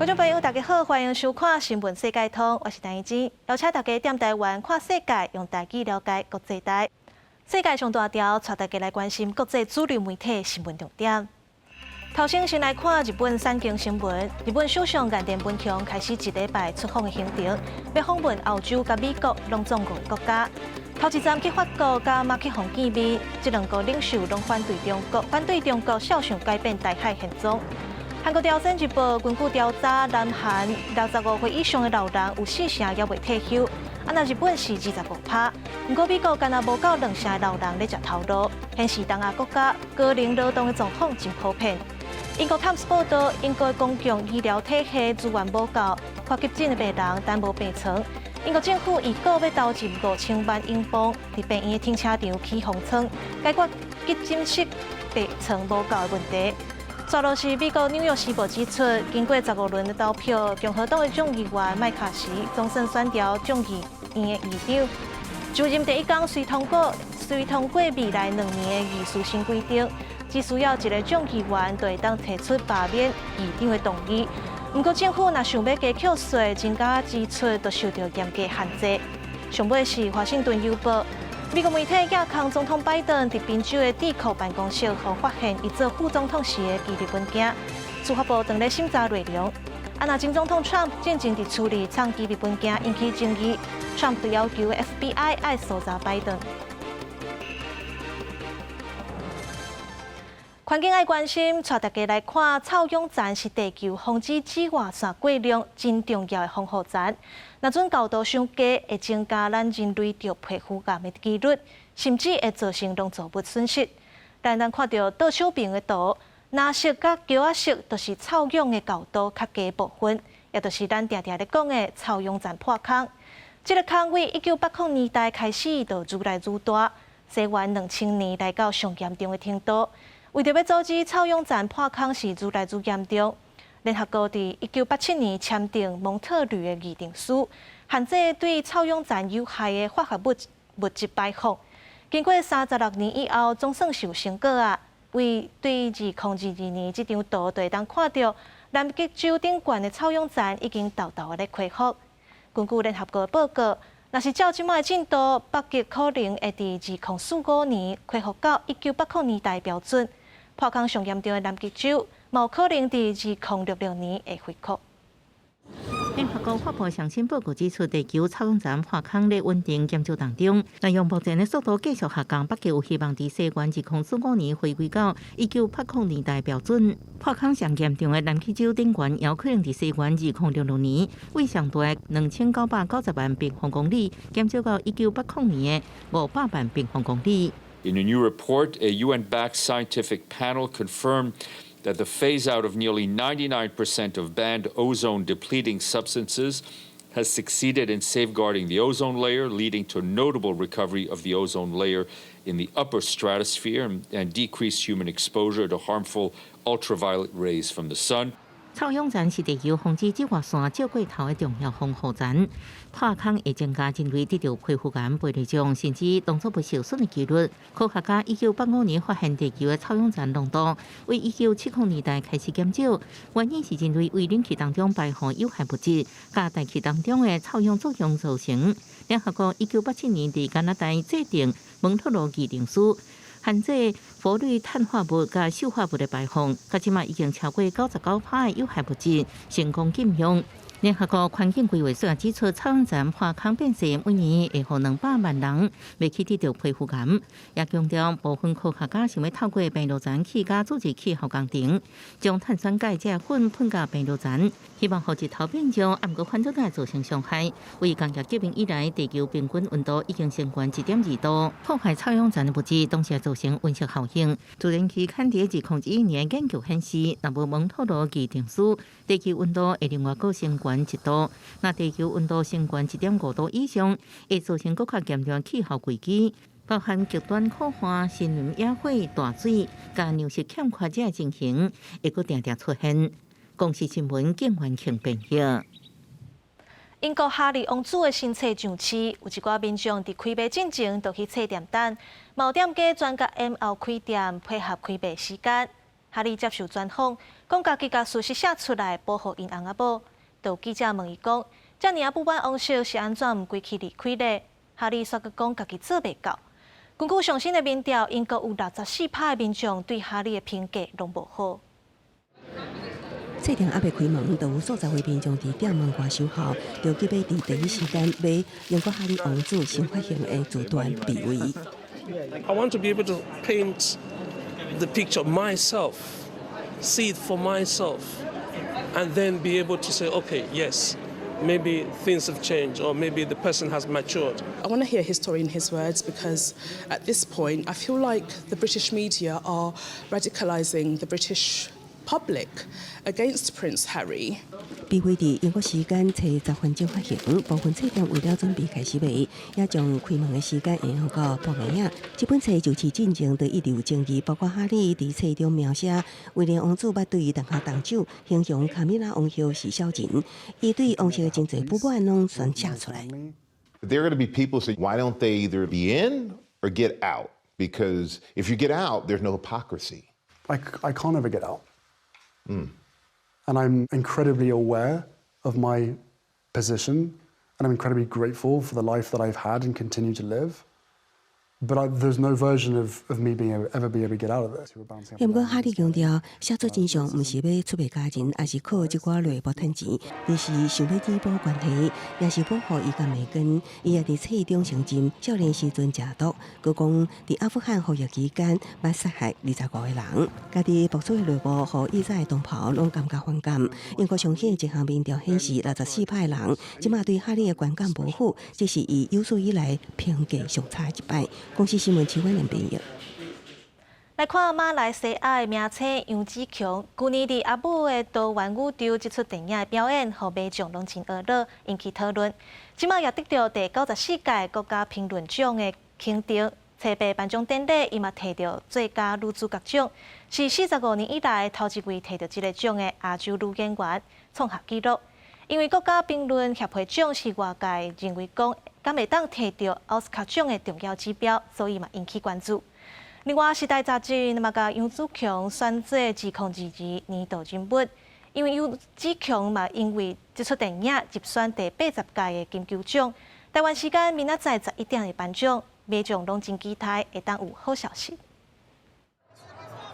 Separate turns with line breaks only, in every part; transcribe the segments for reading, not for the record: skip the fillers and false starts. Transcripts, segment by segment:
眾朋友，大家好，歡迎收看《新聞世界通》，我是陳怡靜，邀請大家踮台灣看世界，用台語了解國際大。世界上大條，帶大家來關心國際主流媒體新聞重點。頭先先來看日本產經新聞，日本首相岸田文雄開始一禮拜出訪的行程，欲訪問歐洲佮美國，攏總五个國家。頭一站去法國佮馬克宏見面，這兩個領袖攏反對中國，反對中國肖想改變台海現狀。韓國朝鮮日報根據調查，南韓65歲以上的老人有四成猶未退休，啊若日本是25%。毋過美國敢若無夠兩成的老人咧食頭路，顯示東亞國家高齡勞動的狀況真普遍。英國《Times》報道，英國公共醫療體系資源無夠，看急診的病人等無病床。英國政府預告欲投入5000萬英鎊，佇病院的停車場起方艙，解決急診室病床無夠的問題。煞落是美國紐約時報指出，經過15輪的投票，共和黨的眾議員麥卡錫總算選著眾議院的議長。就任第一工，遂通過未來2年的議事新規定，只需要一个眾議員就會當提出罷免議長的動議。毋過政府若想欲加扣稅、增加支出，都受著嚴格限制。上尾是華盛頓郵報，美國媒體指控總統拜登佇賓州的智庫辦公室，予發現伊做副總統時的機密文件，司法部正咧審查內容。啊，若前總統川普進前佇處理藏機密文件引起爭議，川普就要求 FBI 愛搜查拜登。環境愛關心，帶大家來看臭氧層是地球防止紫外線過量真重要的防護層。若準高度傷低，會增加咱人類得皮膚癌的幾率，甚至會造成農作物損失。咱看著倒手邊的圖，藍色佮橘仔色，就是臭氧的厚度較低部分，也就是咱定定咧講的臭氧層破空。這个空對1980年代開始就愈來愈大，西元2000年來到上嚴重的程度。為著欲阻止臭氧層破空是愈來愈嚴重，聯合國佇1987年簽訂蒙特呂的議定書，限制對臭氧層有害的化學物質排放。經過36年以後，總算是有成果啊！對2022年這張圖，就會當看著南極洲頂懸的臭氧層已經沓沓仔咧恢復。根據聯合國報告，若是照這擺的進度，北極可能會佇2045年恢復到1980年代標準。破空上嚴重的南極洲，嘛有可能佇2066年會恢復。
聯合國發布上新報告指出，地球臭氧層破空咧穩定減少當中，若用目前的速度繼續下降，北極有希望佇西元2045年回歸到1980年代標準。破空上嚴重的南極洲頂懸，有可能佇西元2066年，為上大2990萬平方公里，減少到1980年的500萬平方公里。
In a new report, a UN-backed scientific panel confirmed that the phase out of nearly 99% of banned ozone depleting substances has succeeded in safeguarding the ozone layer, leading to a notable recovery of the ozone layer in the upper stratosphere and decreased human exposure to harmful ultraviolet rays from the sun.
臭氧層是地球防止紫外線照過頭的重要防護層，破空會增加人類得著皮膚癌、白內障，甚至農作物受損的幾率。科學家1985年發現地球的臭氧層濃度為1970年代開始減少，原因是人類為冷氣當中排放有害物質，佮大氣當中的臭氧作用造成。聯合國1987年佇加拿大制定蒙特羅議定書，限制氟氯碳化物佮溴化物的排放，到這馬已經超過99%的有害物質成功禁用。聯合國環境規劃署也指出，臭氧層破空變細，每年會予200萬人袂去得著皮膚癌。也強調部分科學家想欲透過病毒層去加組織氣候工程，將碳酸鈣這粉噴佮病毒層，希望予日頭變熱，毋過反轉來造成傷害。為工業革命以來，地球平均溫度已經升懸1.2度，破壞臭氧層的物質，同時造成溫室效應。自然期刊佇2021年研究顯示，若無蒙特羅議定書，地球溫度會另外閣升懸1度。若地球溫度升懸1.5度以上，會造成閣較嚴重氣候危機，包含極端苦旱、森林野火、大水、佮糧食欠缺這情形，會閣定定出現。公視新聞景元慶編譯。
英國哈利王子的新冊上市，有一寡民眾佇開賣進前就去冊店等，嘛有店家專共延後開店，配合開賣時間。哈利接受專訪，講家己共事實寫出來保護𪜶翁仔某。就有記者問伊講，遮爾仔不滿王室是按怎毋規氣離開咧？哈利煞閣講家己做袂到。根據上新的民調，英國有64%的民眾對哈利的評價攏無好。
冊店猶未開門，就有數十位民眾佇店門外守候，著急欲佇第一時間買英國哈利王子新發行的自傳備位。
I want to be able to paint the picture myself, see it for myself, and then be able to say, okay, yes, maybe things have changed or maybe the person has matured.
I want to hear his story in his words because at this point I feel like the British media are radicalizing the British public against Prince Harry.
備位佇英國時間初10分鐘發行，部分冊店為了準備開始賣，也將開門的時間延後到半暝仔。這本冊就此進前就一直有爭議，包括哈利佇冊中描寫威廉王子捌對伊動下動手，形容卡米拉王后是小人，伊對王室的真濟不滿攏全寫出來。
There are going to be people say, why don't they either be in or get out? Because if you get out, there's no hypocrisy.
I can't ever get out. And I'm incredibly aware of my position, and I'm incredibly grateful for the life that I've had and continue to live. But there's no version of me being able, ever be able to get out of this.
不過哈利強調，寫出真相毋是欲出賣家人，抑是靠這寡內幕趁錢，而是想欲彌補關係，也是保護伊佮梅根。伊也佇冊中承認，少年時陣食毒，閣講佇阿富汗服役期間，捌殺害25個人。家己爆出的內幕，予以前的同袍攏感覺反感。英國上新的一項民調顯示，64%的人這馬對哈利的觀感無好，這是伊有史以來評價上差一擺。公視新聞徐婉玲編譯。
來看馬來西亞的明星楊紫瓊，舊年佇阿母的多元宇宙這齣電影的表演，予民眾攏真呵咾，引起討論。這馬也得著第94屆國家評論獎的肯定。初八頒獎典禮，伊嘛提著最佳女主角獎，是45年以來頭一位提著這个獎的亞洲女演員，創下紀錄。因為國家評論協會獎是外界認為講，敢會當提著奧斯卡獎的重要指標，所以嘛引起關注。另外，《時代》雜誌嘛共楊紫瓊選做2022年度人物，因為楊紫瓊嘛因為這齣電影入選第80屆的金球獎。台灣時間明仔載11點的頒獎，民眾攏真期待會當有好消息。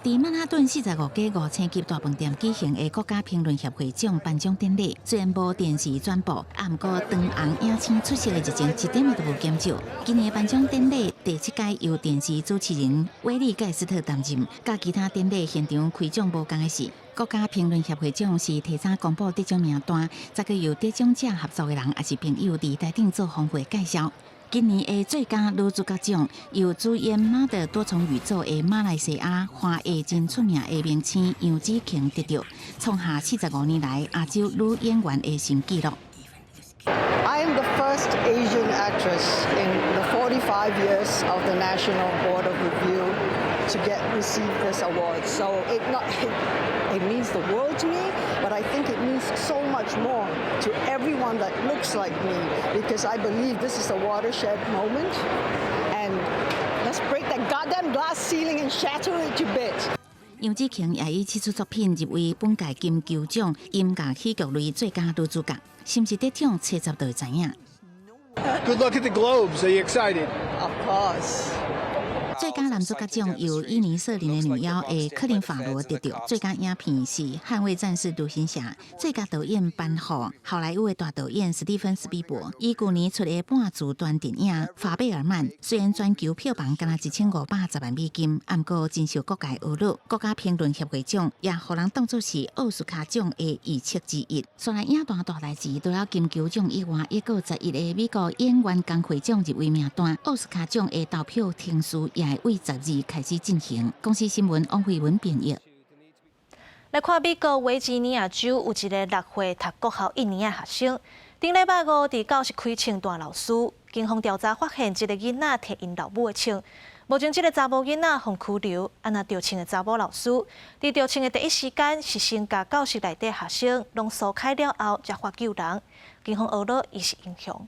佇曼哈頓45街5星級大飯店舉行的國家評論協會獎頒獎典禮，雖然無電視轉播，啊，毋過當紅影星出席的熱情一點都無減少。今年頒獎典禮第七屆由電視主持人威利蓋斯特擔任，佮其他典禮現場開獎無仝的是，國家評論協會獎是提早公布得獎名單，再閣由得獎者合作的人抑是朋友佇台頂做豐富的介紹。今年的最佳女主角獎由主演《媽的多重宇宙》的馬來西亞華裔真出名的明星楊紫瓊得著，創下45年來亞洲女演員的新紀錄。
I am the first Asian actress in the 45 years of the National Board of Review to get receive this award. So it not it, it means the world to me, but I think it means so much more to everyone that looks like me because I believe this is a watershed moment and let's break that goddamn glass ceiling and shatter it to bits.
楊紫瓊也以這齣作品入圍本屆金球獎音樂喜劇類最佳女主角，是毋是得獎初十就會知影。
Good luck at the Globes. Are you excited?
Of course.
最佳男主角獎由《伊尼舍林的女妖》的柯林法羅得著，最佳影片是《捍衛戰士獨行俠》，最佳導演頒予好萊塢的大導演史蒂芬斯皮伯，伊舊年出的半自傳電影《法貝爾曼》，雖然全球票房干焦1510萬美金，毋過真受各界呵咾。國家評論協會獎也予人當作是奧斯卡獎的預測之一。雖然影壇大代誌除了金球獎以外，抑閣有11個美國演員工會獎入圍名單，奧斯卡獎的投票程序也會對12開始進行。公視新聞王慧文編譯。
來看美國維吉尼亞州有一个6歲讀國校一年的學生，頂禮拜五佇教室開槍彈老師，警方調查發現這个囡仔提𪜶老母的槍，目前這个查某囡仔予拘留，啊若著槍的查某老師，佇著槍的第一時間是先共教室內底學生攏疏開了後，才發救人。警方呵咾伊是英雄。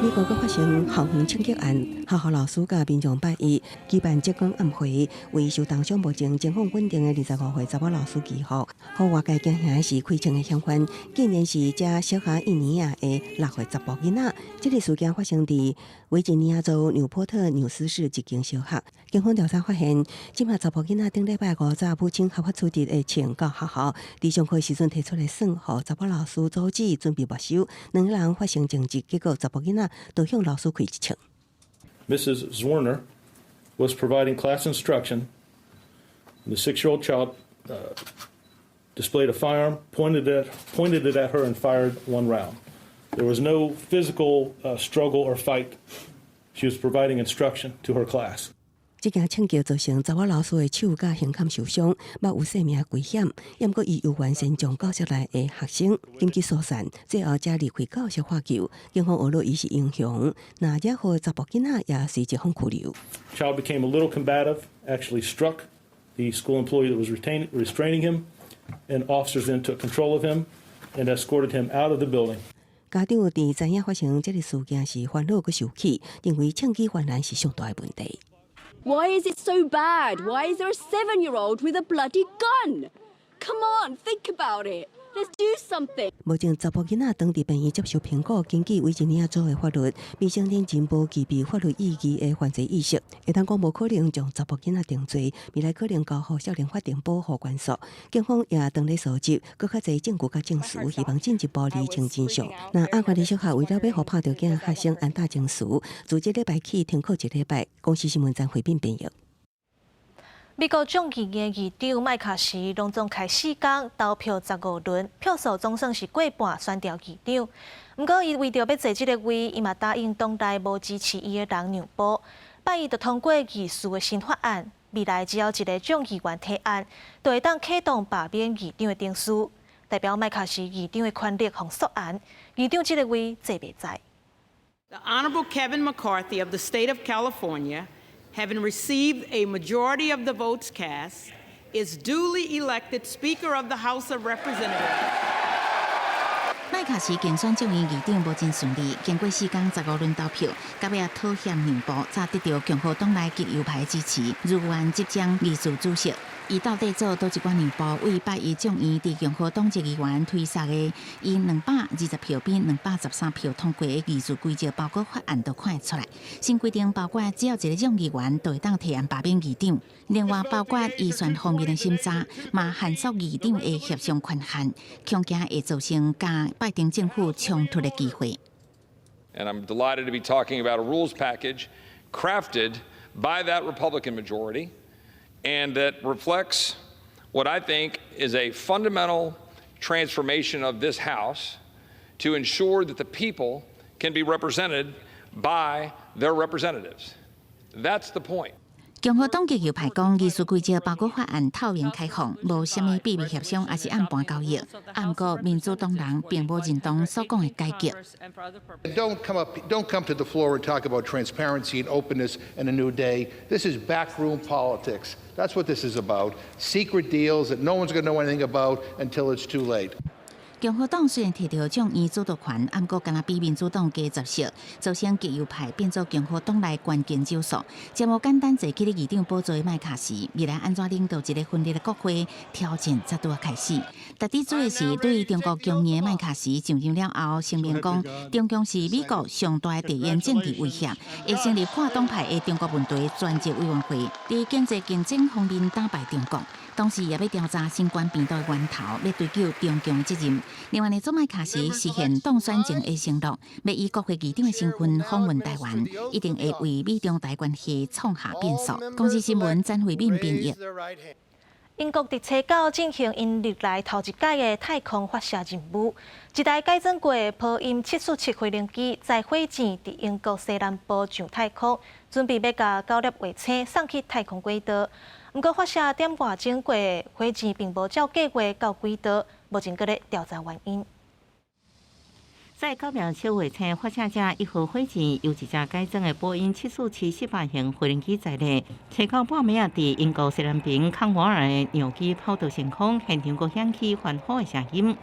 美國閣發生校園槍擊案，學校老師佮民眾拜一舉辦燭光暗會，為受重傷目前情況穩定的25歲查某老師祈福。予外界驚嚇的是開槍的嫌犯，竟然是這小學一年仔的6歲查埔囡仔。這个事件發生佇維吉尼亞州紐波特紐斯市一間小學。警方調查發現，這名查埔囡仔頂禮拜五早母親合法取得的槍到學校，佇上課時陣提出來耍，予查某老師阻止，準備沒收，兩個人發生爭執，結果查埔囡仔就向老師開一槍。
Mrs. Zwerner was providing class instruction. The 6-year-old child displayed a firearm, pointed it at her, and fired one round. There was no physical struggle or fight. She was providing instruction to her class.
這件槍擊造成查某老師的手佮胸坎受傷，嘛有性命危險。毋過伊猶原先將教室內的學生緊急疏散，最後才離開教室獲救。警方訛說伊是英雄，若惹禍查埔囡仔也隨即予拘留。
Child became a little combative, actually struck the school employee that was restraining him, and officers then took control of him and escorted him out of the building.
家長佇知影發生這个事件時煩惱閣受氣，認為槍支泛濫是上大的問題。
Why is it so bad? Why is there a 7-year-old with a bloody gun? Come on, think about it. Let's do something.
目前查埔囡仔當佇病院接受評估，根據維吉尼亞州的法律，未成年人無具備法律意義的犯罪意識，會當講無可能將查埔囡仔定罪，未來可能交予少年法庭保護關束。警方也當咧搜集閣較濟證據佮證詞，希望進一步釐清真相。那案發的小學為了欲予拍著囝學生安搭情緒，自這禮拜起停課一禮拜。公視新聞張惠敏編譯。
美國眾議院議長麥卡錫攏總開四工投票十五輪，票數總算是過半選著議長。毋過，伊為著欲坐這个位，伊嘛答應黨內無支持伊的人讓步。拜一就通過議事的新法案，未來只要一个眾議員提案，就會當啟動罷免議長的程序，代表麥卡錫議長的權力予縮限，議長這个位坐袂在。
The Honorable Kevin McCarthy of the state of California, having received a majority of the votes cast, is duly elected Speaker of the House of Representatives.
麥卡錫競選眾議院議長無真順利，經過四工十五輪投票，到尾仔妥協讓步，才得著共和黨內極右派支持，如願執掌議事主席。伊到底做佗一寡讓步，為拜一眾院佇共和黨籍議員推捒的，以220票比213票通過的議事規則包裹法案都看會出來。新規定包括只要一个眾議員就會當提案罷免議長，另外包括預算方面的審查，嘛限縮議長的協商權限，恐驚會造成佮拜登政府衝突的機會。
And I'm delighted to be talking about a rules package crafted by that Republican majority and that reflects what I think is a fundamental transformation of this House to ensure that the people can be represented by their representatives. That's the point.
共和黨極右派講，議事規則包裹法案透明開放，無啥物秘密協商，抑是暗盤交易。毋過民主黨人並無認同所講的改革。
Don't come to the floor and talk about transparency and openness and a new day. This is backroom politics. That's what this is about. Secret deals that no one's going to know anything about until it's too late.
共和黨雖然提著眾院主導權，毋過敢若比民主黨低十席，造成極右派變做共和黨內關鍵少數。這無簡單坐起咧議長寶座的麥卡錫，未來按怎領導一个分裂的國會，挑戰才拄仔開始。值得注意的是，對於中國強硬的麥卡錫上任了後，聲明講中共是美國上大的地緣政治威脅，會成立跨黨派的中國問題專責委員會，佇經濟競爭方面打敗中國。同時也欲調查新冠病毒的源頭，欲追究中共的責任。另外呢，總麥卡錫實現當選前的承諾，欲以國會議長的身份訪問台灣，一定會為美中台關係創下變數。公視新聞詹惠敏編譯。
英國佇初九進行𪜶歷來頭一擺的太空發射任務，一台改裝過的波音747飛行機載火箭佇英國西南部上太空，準備欲共九粒衛星送去太空軌道。毋過發射點外鐘過，火箭並無照計劃到軌道，目前閣咧調查原因。
載九枚小衛星發射者一號火箭，由一隻改裝的波音747-700型飛行機在內，初九半暝仔，佇英國西南邊康沃爾的尿機跑道上空，現場閣響起歡呼的聲音。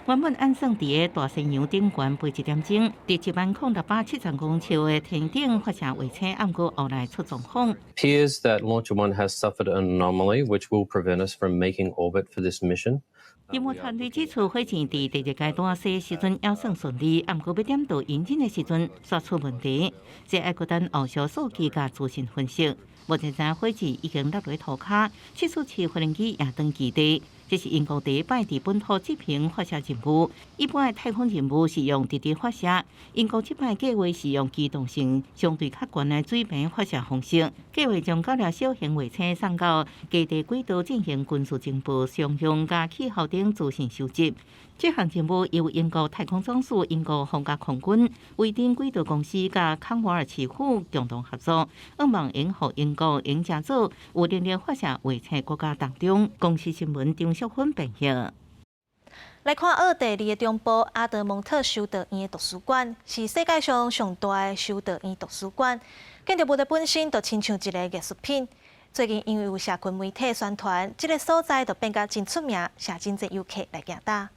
原本按算佇个大西洋頂懸飛一點鐘，佇10,670公尺的天頂發射衛星，毋過後來出狀況。
Appears that Launcher One has suffered an anomaly which will prevent us from making orbit for this mission.
任務團隊指出，火箭佇第二階段試時陣猶算順利，毋過欲點到引擎的時陣煞出問題，這愛閣等後續數據佮資訊分析。目前知火箭已經落佇塗跤，七四七飛行機也轉基地。這是英國第一擺佇本土執行發射任務。一般的太空任務是用直直發射，英國這擺計劃是用機動性相對較懸的水平發射方式。計劃將九粒小型衛星送到基地軌道進行軍事情報商用佮氣候等資訊收集。這項任務由英國太空總署、英國皇家空軍、維珍軌道公司佮康沃爾市府共同合作，向望會予英國贏成做有能力發射衛星國家當中。公視新聞張淑芬編譯。
來看奧地利的中部阿德蒙特修道院的圖書館，是世界上上大的修道院圖書館。建築物的本身就親像一个藝術品。最近因為有社群媒體宣傳，這个所在就變甲真出名，吸真濟遊客來行搭。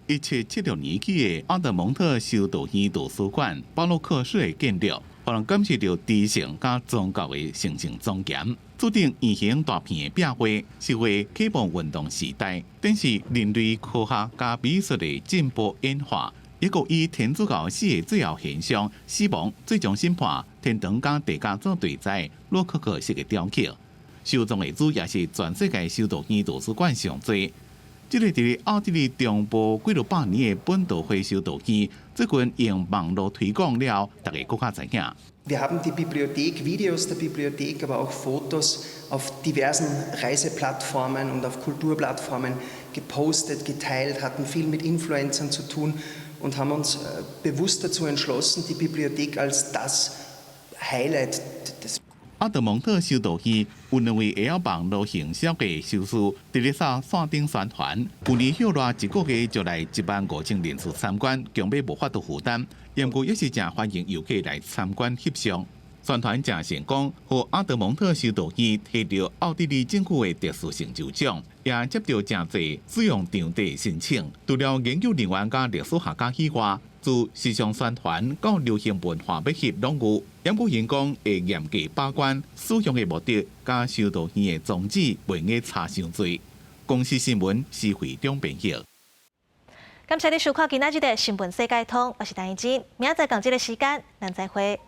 1776年起的阿德蒙特修道院圖書館，巴洛克式的建築，予人感受著知性佮宗教的神聖莊嚴。注頂圓形大片的壁畫，是為啟蒙運動時代，展示人類科學佮美術的進步演化，一個以天主教死的最後現象，死亡最終審判，天堂佮地獄做對峙，洛可可式的雕刻。收藏的主也是全世界修道院圖書館上濟。這个佇奧地利中部幾落百年的本篤會修道院，最近用網路推廣了，大家閣較知影。
Wir haben die Bibliothek, Videos der Bibliothek, aber auch Fotos auf diversen Reiseplattformen und auf Kulturplattformen gepostet, geteilt, hatten viel mit Influencern zu tun und haben uns bewusst dazu entschlossen, die Bibliothek als das Highlight des
阿德蒙特修道院有兩位會曉網路行銷的修士，佇咧掃線頂宣傳。舊年歇熱一個月就來1萬5千人次參觀，強欲無法度負擔。不過也是誠歡迎遊客來參觀翕相。宣傳誠成功，予阿德蒙特修道院提著奧地利政府的特殊成就獎，也接著誠濟使用場地申請。除了研究人員佮歷史學家以外，自時尚宣傳到流行文化欲翕攏有。毋過𪜶講會嚴格把關使用的目的，佮修道院的宗旨袂用差傷濟。公視新聞施惠中編譯。
感謝你收看今仔日的新聞世界通，我是陳怡靜，明仔載仝這个時間，咱再會。